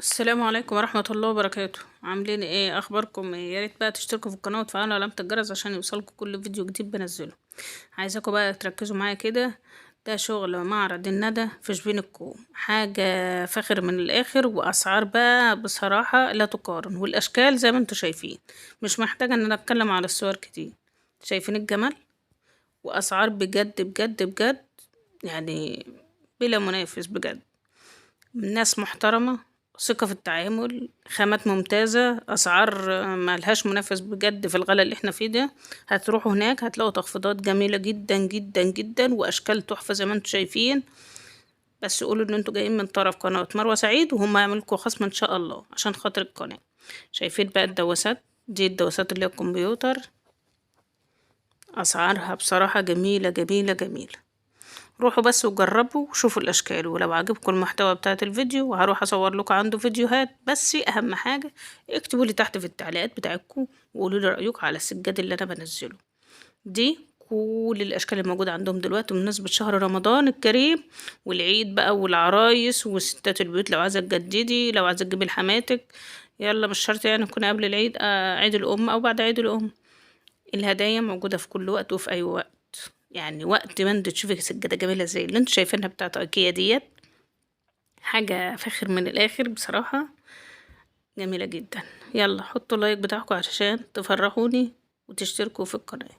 السلام عليكم ورحمة الله وبركاته. عاملين ايه؟ اخباركم ايه؟ يا ريت بقى تشتركوا في القناة وتفعلوا علامة الجرس عشان يوصلكوا كل فيديو جديد بنزله. عايزاكم بقى تركزوا معايا كده، ده شغل معرض الندى في شبين الكوم، حاجة فاخر من الاخر، واسعار بقى بصراحة لا تقارن، والاشكال زي ما انتوا شايفين، مش محتاجة ان انا اتكلم على الصور كتير. شايفين الجمال واسعار بجد بجد بجد، يعني بلا منافس بجد. ناس محترمة، ثقة في التعامل، خامات ممتازة، أسعار ملهاش منافس بجد في الغلا اللي احنا فيه ده. هتروحوا هناك هتلاقوا تخفيضات جميلة جدا جدا جدا وأشكال تحفة زي ما انتوا شايفين. بس قولوا ان انتوا جايين من طرف قناة مروة سعيد وهم هيعملوا لكم خصم ان شاء الله عشان خاطر القناة. شايفين بقى الدواسات دي، الدواسات اللي هي الكمبيوتر، أسعارها بصراحة جميلة جميلة جميلة. روحوا بس وجربوا وشوفوا الأشكال، ولو عجبكم المحتوى بتاعت الفيديو وهروح أصور لكم عنده فيديوهات. بس أهم حاجة اكتبوا لي تحت في التعليقات بتاعتكم وقولوا لي رأيكم على السجاد اللي أنا بنزله. دي كل الأشكال الموجودة عندهم دلوقتي بمناسبة شهر رمضان الكريم والعيد بقى والعرايس وستات البيوت. لو عايزة تجددي، لو عايزة تجيبي لحماتك، يلا مش شرط يعني تكون قبل العيد، عيد الأم أو بعد عيد الأم. الهدايا موجودة في كل وقت وفي أي وقت، يعني وقت ما انت تشوفي سجادة جميلة زي اللي انتوا شايفينها بتاعت ايكيا ديت، حاجة فاخر من الآخر بصراحة، جميلة جدا. يلا حطوا لايك بتاعكم عشان تفرحوني وتشتركوا في القناة.